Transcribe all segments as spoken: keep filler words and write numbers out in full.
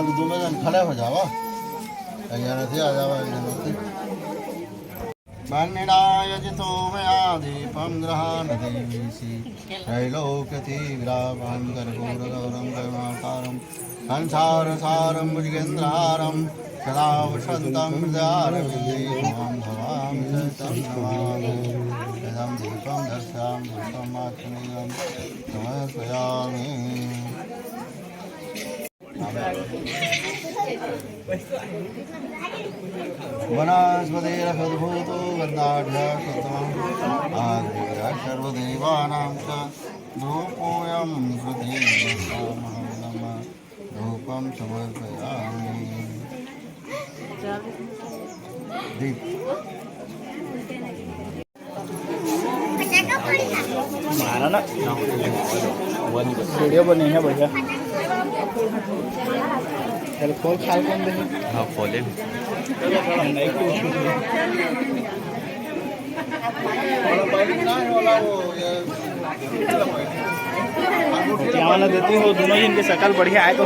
दोनों जन खड़े हो जावा, एक जन ऐसे आ जावा, एक जन ऐसे। मन्निडाय जितो मया दीपं गृहाण देवीसि। त्रैलोक्यतीव्रापहं कर्पूरगौरं करुणाकारं संसारसारं भुजगेन्द्रहारं सदा वसन्तं हृदयारविन्दे त्वां भवामि सततं नमामि। इदं दीपं दर्शयामि धूपमाचमनीयं समर्पयामि। वनस्पतिरसोद्भूतो गन्धाढ्यः सत्त्वं आदिराट् सर्वदेवानां च धूपोऽयं प्रदीयतामहं नमः धूपं समर्पयामि। दीप। मारा ना। वीडियो बने है बढ़िया। चल, खोल, साल कौन दे? हाँ, खोले। क्या वाला देती हो, दोनों ही इनके शकल बढ़िया आए तो।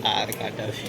आर काटा भी।